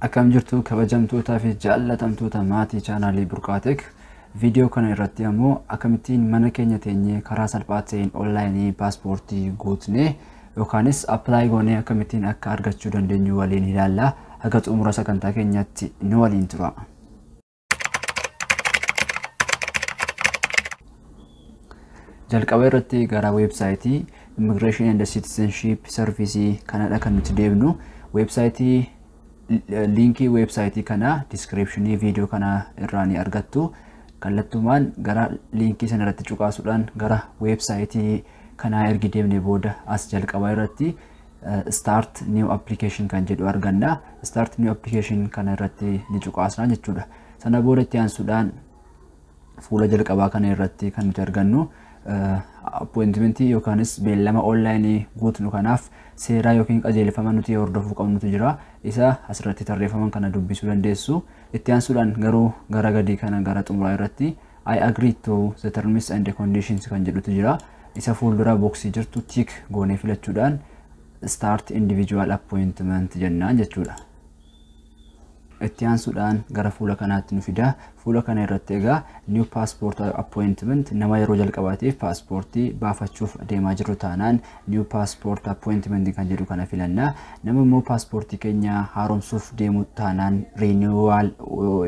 Akkam jirtu kabajamtootaa fi jaallatamtoota maatii chaanaalii Burqaatek. Viidiyoo kana irratti ammoo akkamittiin mana keenya teenyee karaa salphaa ta'een onlaayinii paaspoortii guutnee yookaanis appilaayi goonee akkamittiin akka argachuu dandeenyu waliin ilaalla. Haga xumura sagantaa keenyaatti nu waliin tura. Jalqaba irratti gara weebsaayitii Immigration and Citizenship Service kanadha kan nuti deemnu. Weebsaayitii liinkii weebsaayitii kanaa diskiripshinii viidiyoo kana irraa ni argattu. Kallattumaan gara liinkii sana irratti cuqaasuudhaan gara weebsaayitii kanaa ergi deemne booda as jalqaba irratti start new application kan jedhu arganna. Start new application kana irratti ni cuqaasna jechuudha. Sana booda itti aansuudhaan fuula jalqabaa kana irratti kan nuti argannu appointimentii yookaanis beellama onlaayinii guutnu kanaaf seeraa yookiin qajeelfama nuti hordofuu qabnutu jira. Isa asirratti tarreeffaman kana dubbisuu dandeessu. Itti aansuudhaan garuu gara gadii kana gara xumuraa irratti I agree to the terms and the conditions kan jedhutu jira. Isa fuuldura booksii jirtu tick goonee filachuudhaan start individual appointment jennaan jechuudha. Itti aansuudhaan gara fuula kanaatti nu fida. Fuula kana irratti egaa new passport appointment nama yeroo jalqabaatiif paaspoortii baafachuuf deemaa jiru taanaan new passport appointment kan jedhu kana filanna. Nama immoo paaspoortii keenya haaromsuuf deemu taanaan renewal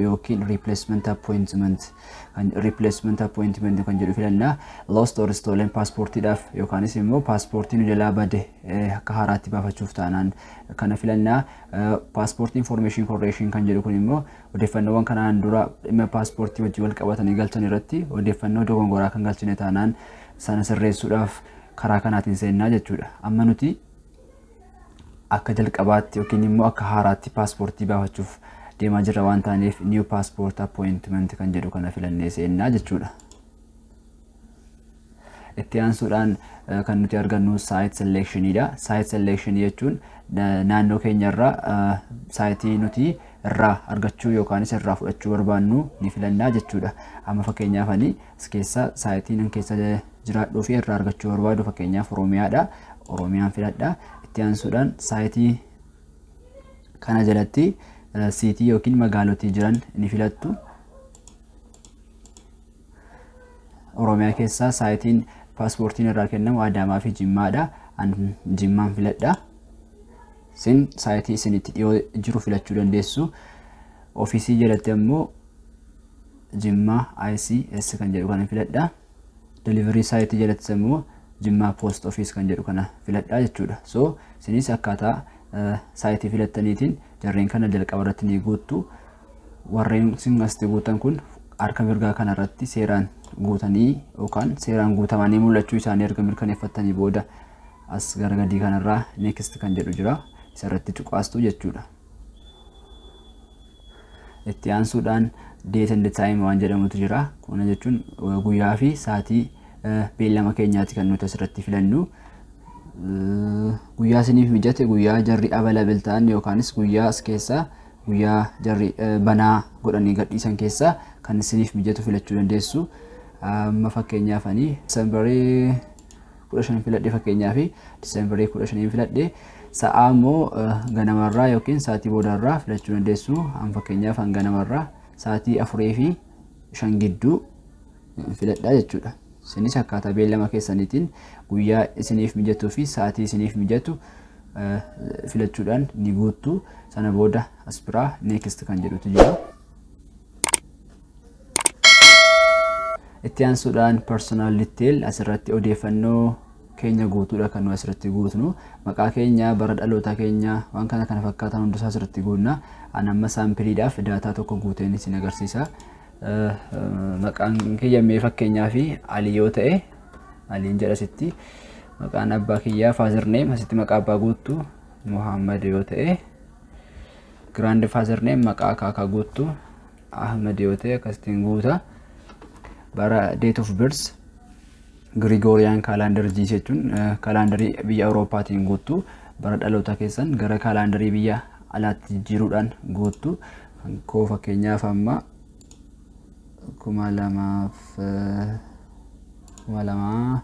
yookiin replacement appointment kan replacement appointment kan jedhu filanna. Lost or stolen paaspoortiidhaaf yookaanis immoo paaspoortii nu jalaa bade akka haaraatti baafachuuf taanaan kana filanna. Paaspoortii information correction kan jedhu kun immoo odeeffannoowwan kanaan dura dhimma paaspoortii wajjin wal qabatanii galchan irratti odeeffannoo dogongoraa kan galchine taanaan sana sirreessuudhaaf karaa kanaatiin seennaa jechuudha. Amma nuti akka jalqabaatti yookiin immoo akka haaraatti paaspoortii baafachuuf deemaa jirra waan taaneef new passport appointment kan jedhu kana filannee seennaa jechuudha. Itti aansuudhaan kan nuti argannu site selectionidha. Site selection jechuun naannoo keenyarraa saayitii nuti irraa argachuu yookaanis irraa fudhachuu barbaannu ni filannaa jechuudha. Amma fakkeenyaaf ani as keessa saayitii nan keessa jiraadhuu fi irraa argachuu barbaadu fakkeenyaaf Oromiyaadha. Oromiyaan filadha. Itti aansuudhaan saayitii kana jalatti siitii yookiin magaalotii jiran ni filattu. Oromiyaa keessaa saayitiin paaspoortiin irraa kennamu Adaamaa fi Jimmaadha. An Jimmaan filadha. Isin saayitii isinitti dhiyoo jiru filachuu dandeessu. Ofiisii jalatti ammoo Jimmaa ICS kan jedhu kana filadha. Delivery saayitii jalatti ammoo Jimmaa Post Office kan jedhu kana filadha jechuudha. So isinis akkaataa saayitii filattaniitiin jarreen kana jalqaba irratti ni guuttu. Warreen isin asitti guutan kun harka mirgaa kanarratti seeraan guutanii yookaan seeraan guutamanii mul'achuu isaanii erga mirkaneeffattanii booda as gara gadii kanarraa next kan jedhu jira. Isarratti cuqaastu jechuudha. Itti aansuudhaan date and time waan jedhamutu jira. Kana jechuun guyyaa fi sa'aatii beellama keenyaati kan nuti asirratti filannu. Guyyaa isiniif mijate guyyaa jarri available ta'an yookaanis guyyaa as keessaa guyyaa jarri banaa godhanii gadhiisan keessaa kan isiniif mijatu filachuu dandeessu. Amma fakkeenyaaf ani Diseembarii 15 filadhe fakkeenyaaf Diseembarii 15 filadhe. Sa'aa immoo ganamarraa yookiin sa'aatii boodarraa filachuu dandeessu. Amma fakkeenyaaf an ganamarraa sa'aatii 4 fi 5 gidduu filadha jechuudha. Isinis akkaataa beellama keessaniitiin guyyaa isiniif mijatuu fi sa'aatii isiniif mijatu filachuudhaan ni guuttu. Sana booda as biraa next kan jedhutu jira. Itti aansuudhaan personal detail asirratti odeeffannoo keenya guutuudha kan nu asirratti guutnu. Maqaa keenya, bara dhalootaa keenya, waan kana kana fakkaatan hundumaa asirratti guutna. An amma saampiliidhaaf daataa tokko guuteen isin agarsiisa. Maqaan kiyya mee fakkeenyaaf Alii yoo ta'e Aliin jedha asitti. Maqaan abbaa kiyyaa father name asitti maqaa abbaa guuttu Muhammad yoo ta'e, grand father name maqaa akaakaa guuttu Ahmad yoo ta'e akkasittiin guuta. Bara date of birth Gregorian calendar G jechuun kaalaandarii biyya Awurooppaatiin guuttu. Bara dhaloota keessan gara kaalaandarii biyya alaatti jijjiiruudhaan guuttu. Koo fakkeenyaaf amma 2000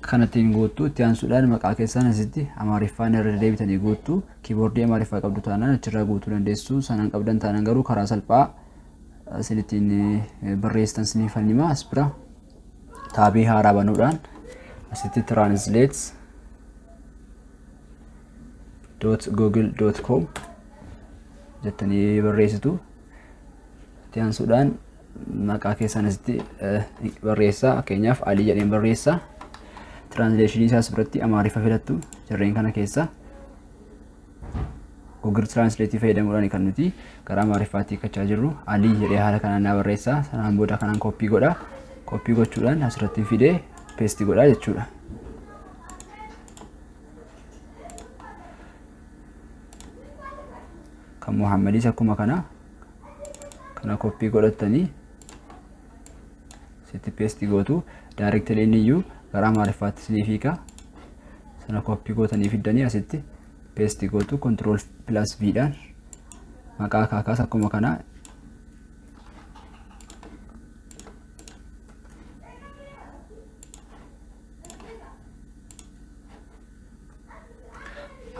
Kanattiin guuttu. Itti aansuudhaan maqaa keessan asitti Amaariffaan irra deebitanii guuttu. Keyboardii Amaariffaa qabdu taanaan achirraa guutuu dandeessu. Sanaan qabdan taanaan garuu karaa salphaa isin ittiin barreessitan isiniif hima. As bira tabii haaraa banuudhaan asitti translate.google.com jettanii barreessitu. Itti aansuudhaan maqaa keessan asitti barreessaa. Fakkeenyaaf Alii jedheen barreessa. Translationii isaas biratti Amaariffa filattu jarreen kana keessa. Google Translate fayyadamuudhaan kan nuti gara Amaariffaatti hiikkachaa jirru. Alii jedhee haala kanaan naa barreessa. Sanaan booda kanaan copy godha. Copy gochuudhaan asirratti fidee paste godha jechuudha. Kan Muhammadis akkuma kana copy godhatanii sitti paste gootu. Directly inni iyyuu gara Amaariffaatti isiniif hiika. Sana copy gootanii fiddanii asitti paste gootu, control plus V dhaan. Maqaa akaakaas akkuma kana.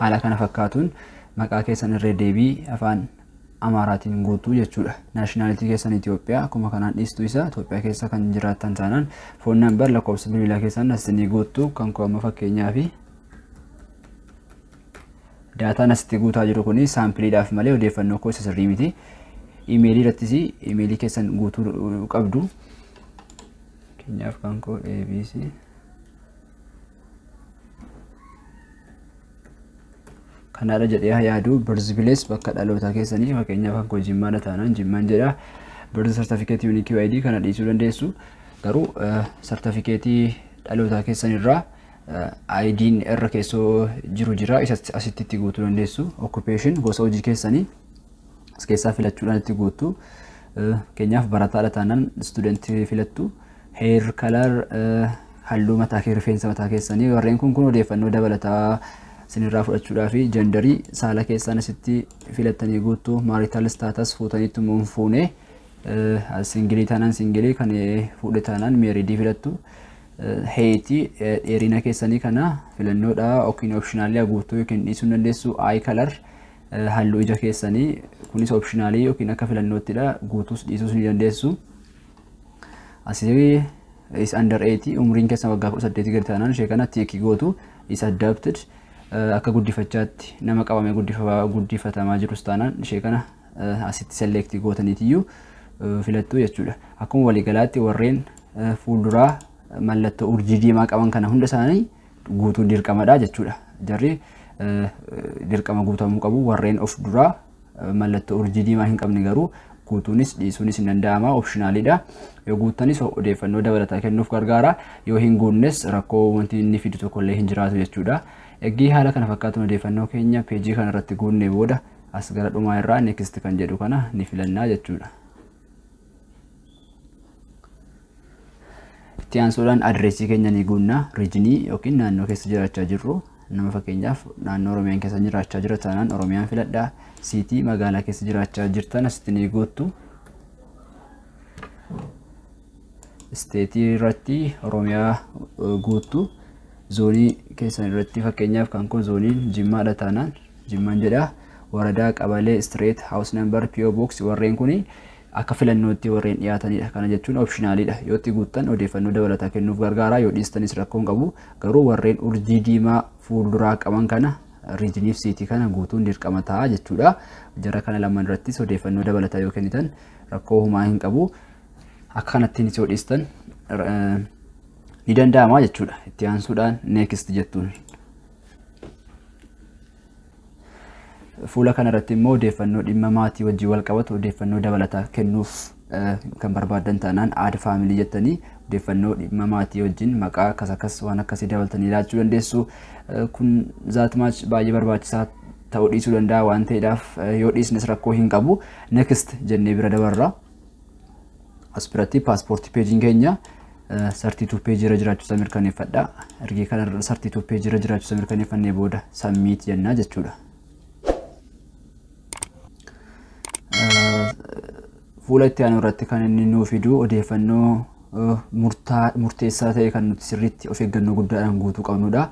Haala kana fakkaatuun maqaa keessan irra deebii afaan Amaaraatiin guutuu jechuudha. Nationality keessan Itoophiyaa akkuma kanaan dhiistuu isa Itoophiyaa keessa kan jiraattan taanaan. Phone number, lakkoofsa bilbilaa keessan asitti ni guuttu. Kan koo amma fakkeenyaa fi daataan asitti guutaa jiru kuni sampleiidhaaf malee odeeffannoo koo isa sirrii miti. Emailii irrattis emailii keessan guutuu qabdu. Fakkeenyaaf kan koo ABC kanaadha jedhee yaadu. Birthplace, bakka dhalootaa keessanii, fakkeenyaaf kan koo Jimmaadha taanaan Jimmaan jedha. Birth certificate unique ID kana dhiisuu dandeessu. Garuu sartifikeetii dhalootaa keessan irraa ID'n irra keessoo jiru jira, isa asitti itti guutuu dandeessu. Occupation, gosa hojii keessanii as keessaa filachuudhaan itti guuttu. Fakkeenyaaf barataadha taanaan studentii filattu. Hair color, halluu mataa kee, rifeensa mataa keessanii, warreen kun odeeffannoo dabalataa isinirraa fudhachuudhaa fi genderii, saala keessaan asitti filattanii guuttu. Marital status, fuutaniitu immoo hin fuune, singleii taanaan singleii, kan fuudhe taanaan marriedii filattu. Heightii, dheerina keessanii kana filannoodha yookiin optionalii guutuu yookiin dhiisuu dandeessu. Eye color, halluu ija keessanii, kunis optionalii yookiin akka filannoottidha, guutuus dhiisuus ni dandeessu. Asii is under 8, umriin keessan waggaa 18 gadi taanaan ishee kana tickii gootu. Is adopted, akka guddifachaatti nama qabamee guddifatamaa jirus taanaan ishee kana asitti selectii gootaniitiyyuu filattu jechuudha. Akkuma waliigalaatti warreen fuulduraa mallattoo urjii diimaa qaban kana hunda isaanii guutuun dirqamadha jechuudha. Jarri dirqama guutamuu qabu. Warreen of duraa mallattoo urjii diimaa hin qabne garuu guutuunis dhiisuunis hin danda'ama, optionaliidha. Yoo guuttanis odeeffannoo dabalataa kennuuf gargaara. Yoo hin guunnes rakkoo wanti inni fidu tokkollee hin jiraatu jechuudha. Eggii haala kana fakkaatuun odeeffannoo keenya pageii kana irratti guunnee booda as gara dhumaa irraa next kan jedhu kana ni filannaa jechuudha. Itti aansuudhaan addressii keenya ni guunna. Regionii yookiin naannoo keessa jiraachaa jirru, nama fakkeenyaaf naannoo Oromiyaan keessa jiraachaa jira taanaan Oromiyaan filadhaa. City, magaalaa keessa jiraachaa jirtan asitti ni guuttu. Stateii irratti Oromiyaa guuttu. Zoonii keessan irratti fakkeenyaaf kan kun zooniin Jimmaadha taanaan Jimmaan jedha. Waradaa, qabalee, street, house number, PO box, warreen kuni akka filannootti warreen dhiyaatanidha. Kana jechuun optionaliidha. Yoo itti guuttan odeeffannoo dabalataa kennuuf gargaara. Yoo dhiistanis rakkoo hin qabu. Garuu warreen urjii diimaa fuulduraa qaban kana, regioniif city kana guutuun dirqama ta'a jechuudha. Jara kana lamaan irrattis odeeffannoo dabalataa yoo kennitan rakkoo humaa hin qabu. Akka kanattiin yoo dhiistan ni danda'ama jechuudha. Itti aansuudhaan next jettuun. Fuula kanarratti immoo odeeffannoo dhimma maatii wajjin wal qabatu odeeffannoo dabalataa kennuuf kan barbaadan taanaan add family jettanii odeeffannoo dhimma maatii wajjin maqaa akkas akkas waan akkasii dabaltanii laachuu dandeessu. Kun that much baay'ee barbaachisaa ta'uu dhiisuu danda'a waan ta'eedhaaf yoo dhiisnes rakkoo hin qabu. Next jennee bira dabarra. As biratti paaspoortii pageiin keenya 32 pageii irra jiraachuu isaa mirkaneeffadha. Ergii kana 32 pageii irra jiraachuu isaa mirkaneeffannee booda submit jennaa jechuudha. Fuula itti aanu irratti kan inni nuu fidu odeeffannoo murteessaa ta'e kan nuti sirriitti of eeggannoo guddaadhaan guutuu qabnudha.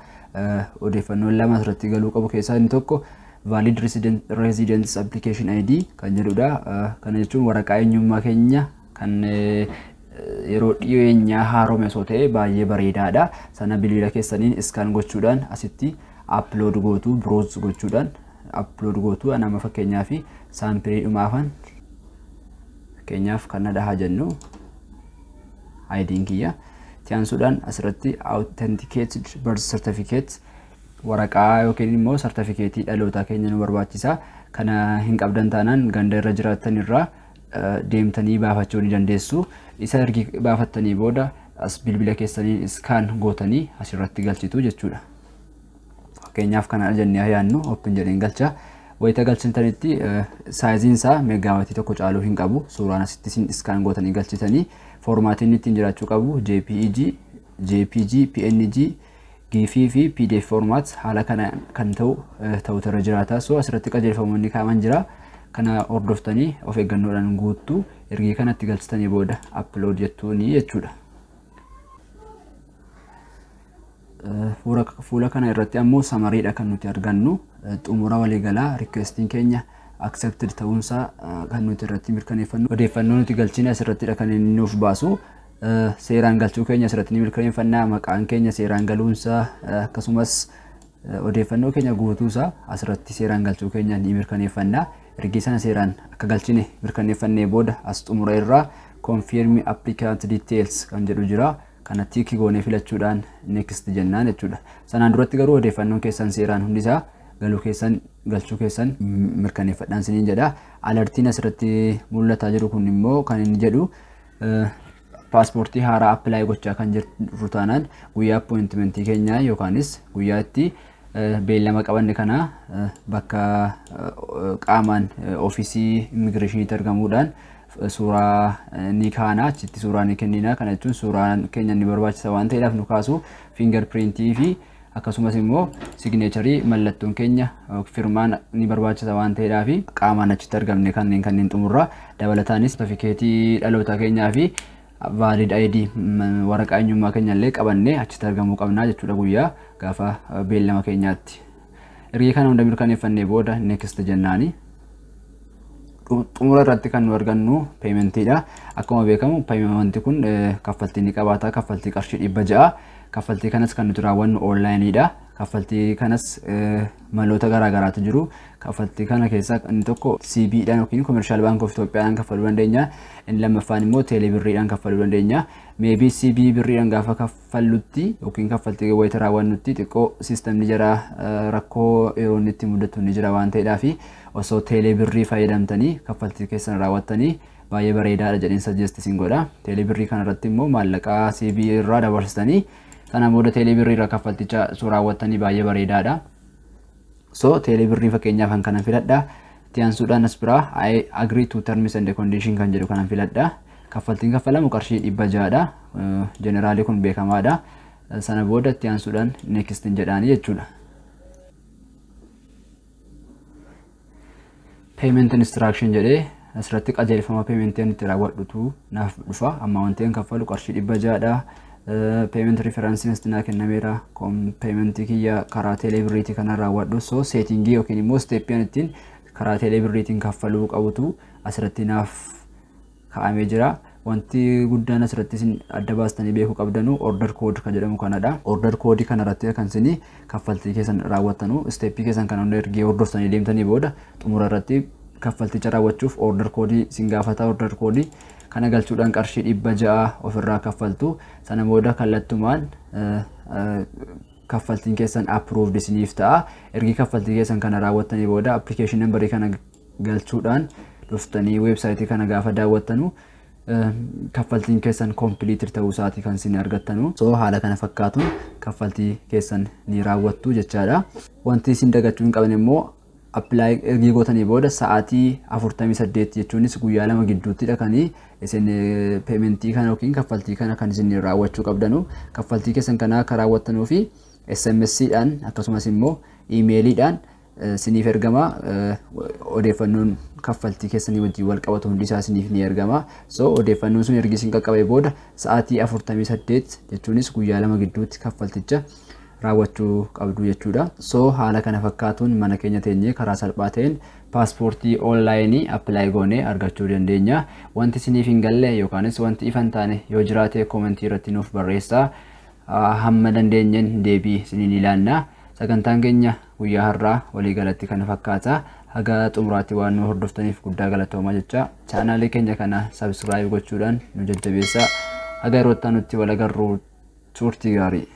Odeeffannoon lama asirratti galuu qabu keessaa inni tokko valid residence application ID kan jedhudha. Kana jechuun waraqaa eenyummaa keenya kan yeroo dhiyeenyaa haarome osoo ta'e baay'ee bareedaadha. Sana bilbila keessaniin scan gochuudhaan asitti upload gootu, browse gochuudhaan upload gootu. Nama fakkeenyaa fi sample dhumaafan fakkeenyaaf kana dhahaa jennu ID'n kiyya. Itti aansuudhaan asirratti authenticated birth certificate, waraqaa yookiin immoo sartifikeetii dhalootaa keenya nu barbaachisa. Kana hin qabdan taanaan ganda irra jiraattan irraa deemtanii baafachuu ni dandeessu. Isa ergi baafattanii booda as bilbila keessaniin scan gootanii asirratti galchitu jechuudha. Fakkeenyaaf kana jennee yaadnu, open jedheen galcha. Wayita galchitanitti sizeiin isaa megabyte 1 caaluu hin qabu. Suuraan asitti isin scan gootanii galchitanii formatiin ittiin jiraachuu qabu JPEG, JPG, PNG, GIF fi PDF format haala kana kan ta'u ta'utu irra jiraata. So asirratti qajeelfamoonni kaa'aman jira. Kana hordoftanii of eeggannoodhaan guuttu, ergii kanatti galchitanii booda upload jettuuni jechuudha. Fuula kana irratti ammoo summarydha kan nuti argannu, xumura waliigalaa requestiin keenya accepted ta'uunsaa kan nuti irratti mirkaneeffannu. Odeeffannoo nuti galchine asirrattidha kan inni nuuf baasu. Seeraan galchuu keenya asirratti ni mirkaneeffannaa, maqaan keenya seeraan galuunsaa, akkasumas odeeffannoo keenya guutuusaa asirratti seeraan galchuu keenya ni mirkaneeffannaa. Ergi sana seeraan akka galchine mirkaneeffannee booda as xumura irraa confirm applicant details kan jedhu jira. Kana tick goonee filachuudhaan next jennaan jechuudha. Sanaan duratti garuu odeeffannoon keessan seeraan hundisaa galuu keessan, galchuu keessan mirkaneeffadhaan siniin jedha. Alertiin asirratti mul'ataa jiru kun immoo kan inni jedhu, paaspoortii haaraa apply gochaa kan jirru taanaan guyyaa appointmentii keenyaa yookaanis guyyaa itti beellama qabanne kana bakka qaamaan ofiisii immigireeshiniitti argamuudhaan suuraa ni kaana, achitti suuraa ni kennina. Kana jechuun suuraan keenya ni barbaachisa waan ta'eedhaaf nu kaasu, fingerprintii fi akkasumas immoo signature, mallattoon keenya, firmaan ni barbaachisa waan ta'eedhaaf qaamaan achitti argamne kanneen xumurra. Dabalataanis sartifikeetii dhaloota keenyaa fi valid ID, waraqaa eenyummaa keenya illee qabannee achitti argamuu qabnaa jechuudha guyyaa gaafa beellama keenyaatti. Ergi kana hunda mirkaneeffannee booda next jennaani. Xumura irratti kan nu argannu paymentiidha. Akkuma beekamu paymentii kun kaffaltii ni qabaata. Kaffaltii qarshii 600. Kaffaltii kanas kan nuti raawwannu onlineiidha. Kaffaltii kanas maloota garaagaraatu jiru. Kaffaltii kana keessaa inni tokko CBEdhaan yookiin Commercial Bank of Ethiopiaadhaan kaffaluu dandeenya. Inni lammaffaan immoo teelee birriidhaan kaffaluu dandeenya. Maybe CBE birriidhaan gaafa kaffallutti yookiin kaffaltii wayita raawwannutti xiqqoo systemni jara rakkoo yeroo inni itti mudatu ni jira waan ta'eedhaaf, osoo teelee birrii fayyadamtanii kaffaltii keessan raawwattanii baay'ee bareedaadha jedheen suggest isin godha. Teelee birrii kanarratti immoo maallaqaa CBE irraa dabarsitanii sana booda teelee birrii irraa kaffalticha osoo raawwattanii baay'ee bareedaadha. So teelee birrii fakkeenyaaf kan kana filadha. Itti aansuudhaan as biraa "I agree to terms and condition" kan jedhu kanan filadha. Kaffaltiin kaffalamu qarshii 600dha. Generalii kun beekamaadha. Sana booda itti aansuudhaan next jedhaanii jechuudha. Payment instruction jedhee asirratti qajeelfama paymentii itti raawwadhutu naaf dhufa. Amma wanti an kaffalu qarshii 600dha. Payment referenceiin asitti naa kennameera. Paymentii kiyya karaa teelee birriitii kana raawwadhu. So settingii yookiin immoo steppii an ittiin karaa teelee birriitiin kaffaluu qabutu asirratti naaf kaa'amee jira. Wanti guddaan asirratti isin adda baastanii beekuu qabdanu order code kan jedhamu kanadha. Order code kanarratti kan isin kaffaltii keessan raawwattanu, steppii keessan kan hunda ergee hordoftanii deemtanii booda xumura irratti kaffalticha raawwachuuf order code isin gaafata. Order code kana galchuudhaan qarshii 600 ofirraa kaffaltu. Sana booda kallattumaan kaffaltiin keessan approved isiniif ta'a. Ergi kaffaltii keessan kana raawwattanii booda application numberii kana galchuudhaan dhuftanii websiteii kana gaafa daawwattanu kaffaltiin keessan completed ta'uu isaatii kan isin argattanu. So haala kana fakkaatuun kaffaltii keessan ni raawwattu jechaadha. Wanti isin dagachuu hin qabne immoo apply ergii gootanii booda sa'aatii 48, jechuunis guyyaa 2 gidduuttidha kan isin paymentii kana yookiin kaffaltii kana kan isin raawwachuu qabdanu. Kaffaltii keessan kana akka raawwattanuu fi SMS'dhaan akkasumas immoo emailiidhaan siniif ergama odeeffannoon. kaffaltii keessanii wajjin wal qabatu hundi isaa isiniif ni ergama. So odeeffannoon sun ergi isin qaqqabee booda sa'aatii 48 jechuunis guyyaa 2 gidduutti kaffalticha raawwachuu qabdu jechuudha. So haala kana fakkaatuun mana keenya teenyee karaa salphaa ta'een paaspoortii onlaayinii apply goonee argachuu dandeenya. Wanti isiniif hin galle yookaanis wanti ifa hin taane yoo jiraate koomentii irratti nuuf barreessaa. Hamma dandeenyeen deebii isiniin ilaanna. Sagantaan keenya guyyaa har'aa waliigalatti kana fakkaata. Haga xumuraatti waan nu hordoftaniif guddaa galatoomaa jecha chaanaalii keenya kana sabskiraayib gochuudhaan nu jajjabeessaa. Haga yeroo itti aanutti wal agarru, turtii gaarii.